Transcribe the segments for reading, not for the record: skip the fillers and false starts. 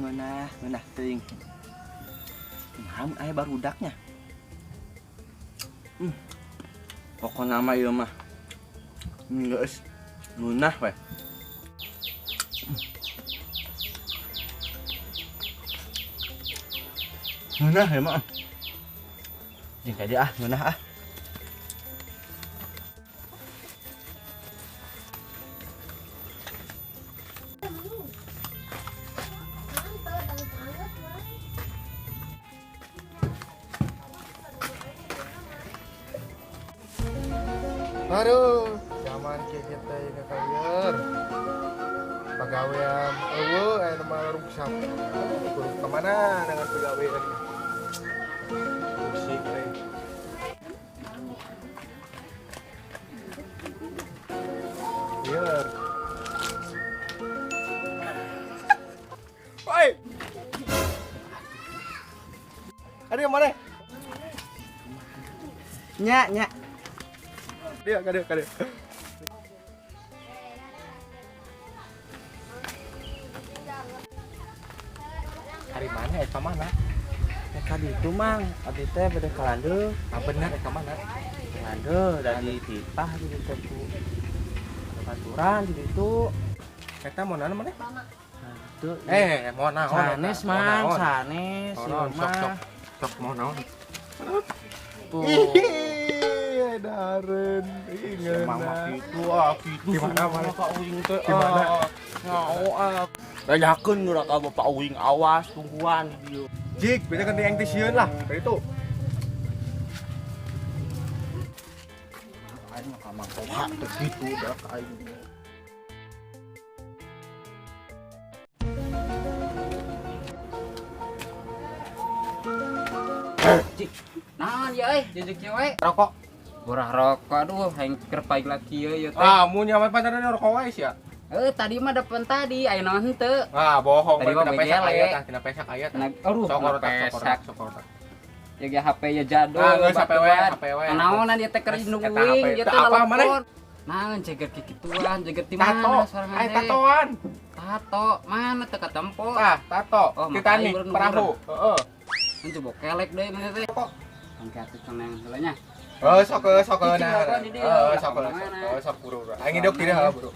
Ngeunah, ngeunah teuing. Kumaha mun aya barudaknya? Pokona mah ieu mah. Geus ngeunah we. Ngeunah ya mah. Jeung ka dieu ah, ngeunah ah. Aduh, zaman kieu teh ini kalian. Pagawean eueuh aya nu mah ruksak. Kudu ka mana dengan pagawean? Pusing teh. Lieur. Woi. Ada yang mana? Nya, nya. Dia, kade, kade. Hari mana eta mana? Eta di itu mang, abdi teh bade ka landeuh. Ah bener eta mana? Landeuh da dititah di ditu ku baturan di ditu. Eta mau naon mana? Nah, itu. Mau naon eta? Sanes, Mau Mang, naon? sanes, Mau ieu naon? Sok, mah. sok. Sok mau naon? Tuh. Ih, daren. Ih, Emang mah ngeunah. kitu ah, kitu. Di mana, mana? Ka uing teh. Di mana? Ah. Ngao ah. Rayakeun geura ka bapak uing awas tungguan di dieu. Jik, beda kan yang teh sieun lah. Kayak itu. Aing mah ka Mang Toha teh kitu dah ka aing. Cik, naon ya euy, jujuk cewek. Rokok. Borah rokok aduh, hayang keur paig laki ieu ieu teh. Ah, mun nyaman pantaran rokok wae sia. Tadi mah depan tadi, aya naon henteu. Ah, bohong, Tadi mah tina pesak begele. aya tah, tina pesak aya tah. Nah, aduh, Sok tina otak, sok pesak. otak, sok otak. Ya ge HP ya jadul. Ah, geus HP we, batuan. HP we. Naonan ieu teh keur Geus, indung eta uing, HP. ieu Tah, teh apa maneh? lalempon. Naon jeger kikituan, jeger ti Tato, mana sorangan ay teh? tatoan. Tato, mana teu katempo. Tah, tato. Oh, Titanic, makanya perahu. Heeh. Mun coba kelek deui mana teh. Rokok. Angke atuh ceneng heula nya. Oh, sok sok Cicing nah. rokok di dieu, Heeh, ulah sok kemana-mana. sok. Sok buru. Aing hidup tidak heeh, buru.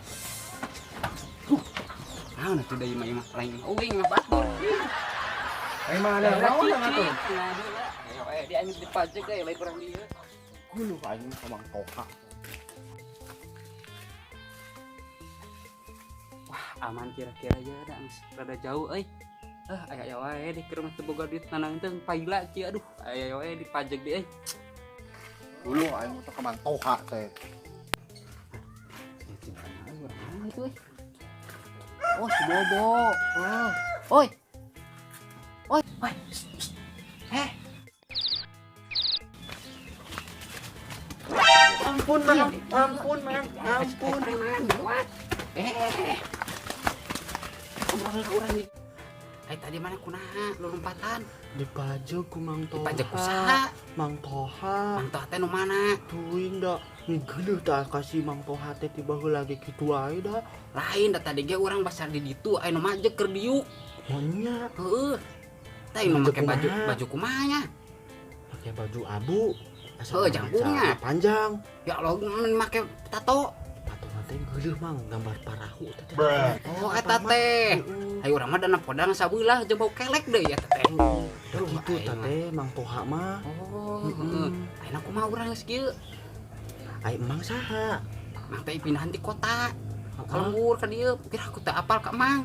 Naon atuh deui mah ieu mah lain uing mah batur. Aing mana naon atuh? Ayo di aing dipajek deui lain urang dieu. Guluh aing mah ka Mang Toha. Wah, aman kira-kira ya da geus rada jauh euy. Ah, aya aya wae di keur mah teu boga duit nanang teh paila kieu aduh, aya aya wae dipajek deui euy. Guluh aing mah ka Mang Toha teh. Itu euy. Oh, si Bobo. Oh. Oi. Oi, oi. Eh. Ampun, Mang. Ampun, Mang. Ampun. Eh. Urang di. Eh, tadi mana kunaha lu lompatan? Dipajek ku Mang Toha. Dipajek ku saha? Mang Toha. Mang Toha teh nu mana? Tuing da ngeuleuh tah kasih Mang Toha teh tiba heula ge kitu wae da. Lain da tadi ge urang basar di ditu aya nu majek keur diuk. Monya. Heeh. Teh nu Majek make baju kumaha? Baju kumaha nya? Make baju abu. Asa Heuh, make jangkungnya. celana panjang. Ya Allah, mun make tato. Tato teh geuleuh Mang, gambar parahu teh. Oh, eta teh. Heeh. Ayo urang mah dana podang sabelah jeung bau kelek deui eta teh. Da kitu Aing tah mah. teh Mang Toha mah. Oh, Heeh. heeh. Ayeuna kumaha urang geus kieu? Ai emang saha? Mang teh pindahan ti kota. Ka lembur ka dieu, kira aku teh apal ka Mang.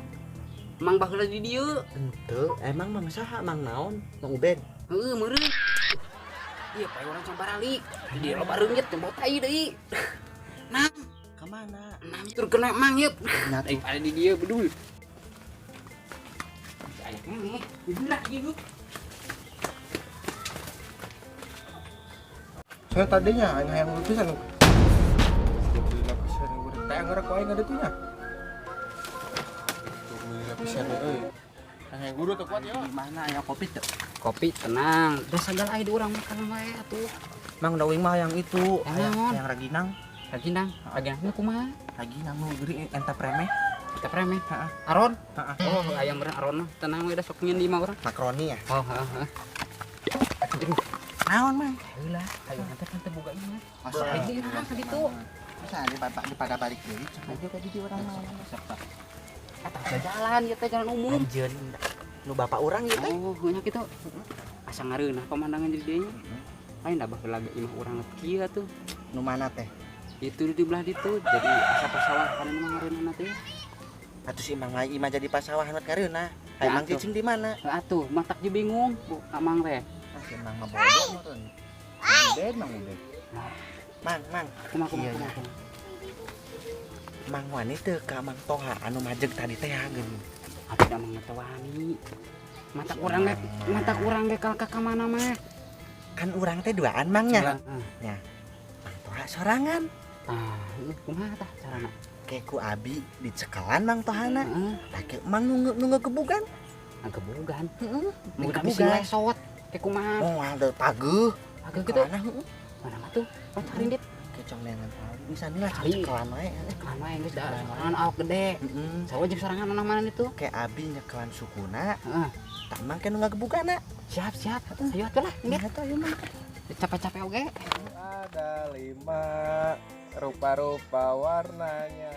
Mang baheula di dieu. Henteu, emang Mang saha? Mang naon? Mang Ubed. Heeh, meureun. Iya, pae urang can baralik. Di dieu loba reungit jeung bau tai deui. Nang, Ka mana? nang tur kena Mang ieu. Nya Ai pada di dieu bedul. Aya keneh, gerak ieu. Saya tadinya aing hayang pisan. Gila pisan urang teh ngerokok aing ada tuh nya. Gila pisan euy. Hayang guru teu kuat ya. Di mana aya kopi teu? Kopi tenang, udah segala aya di urang makan wae atuh. Mang da uing mah yang itu, Yang naon? yang raginang. Raginang, raginang kumaha? Raginang nu geuring entah premeh. Kita premen. Heeh. Aron. Heeh. Oh, ayam meureun aron mah. Tenang we da sok nyeun di imah urang. Makroni ya. Oh, heeh, heeh. Aduh, Naon, Mang? heula, ayo nanti kan teu boga imah. Masa Ayo nah ka ditu. Masa di di pada balik deui cek aja tadi di urang mah. Eta teh jalan ieu teh jalan umum. Anjeun nu bapak urang ieu teh. Oh, nya kitu. Asa ngareunah pemandangan jadi dieu nya. Lain da baheula ge imah urang kieu atuh. Nu mana teh? Itu di belah ditu jadi asa pasawahan mah ngareunahna teh. Atuh si Mang mah imah jadi pasawahan wat ngareunah. Ya, Ai Mang atuh. cicing di mana? Heuh atuh, matak je bingung bu Amang teh. Ah, si Mang mah bodoh meureun. Ubed, Mang Ubed. Mang, Mang. Kumaha kumaha Iya, kumaha. iya. kumaha. Mang wani teu ka Mang Toha anu majeg tadi teh geuning. Atuh da Mang teh wani. Mata kurang ge, mata kurang ge kalau ka mana mah. Kan urang teh duaan Mang nya. Heeh. Mang Toha sorangan. Ah, ieu kumaha tah carana? Ke ku abi dicekelan Mang Tohana. Heeh, Tah ke Mang nu nu ngegebugan. gebugan. Heeh. Mun kami sing lesot ke kumaha? Oh, ada pageuh. Agak gitu. Cekelanna, heeh. Mana mah tuh? Pan carindit. Ke conglengan tali. Bisa nih lah Tali. cekelan wae. Cekelan wae geus da sorangan awak gede. Heeh. Sawa jeung sorangan mana mana itu? Ke abi nyekelan sukuna, Heeh. tah Mang ke nu ngegebugana. Siap, siap. Ayo atuh lah, indit. Nya atuh ayo Mang. Capek-capek oge. Ada 5 rupa-rupa warnanya.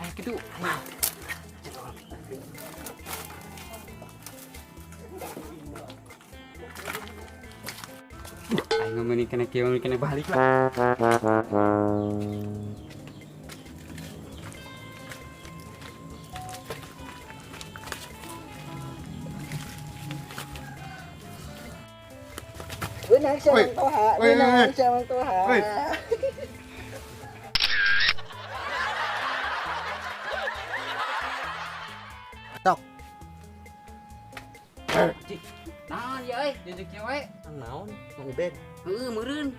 Ayo gitu. Ayo. Ayo ngomongin kena kieu ngomongin kena balik lah. Benar si Woi. Mang Toha, Woi, benar woi, si Mang Toha. Woi. Tok. Naon ya euy, jujuk kieu we. Naon? Mang Ubed. Heueuh meureun.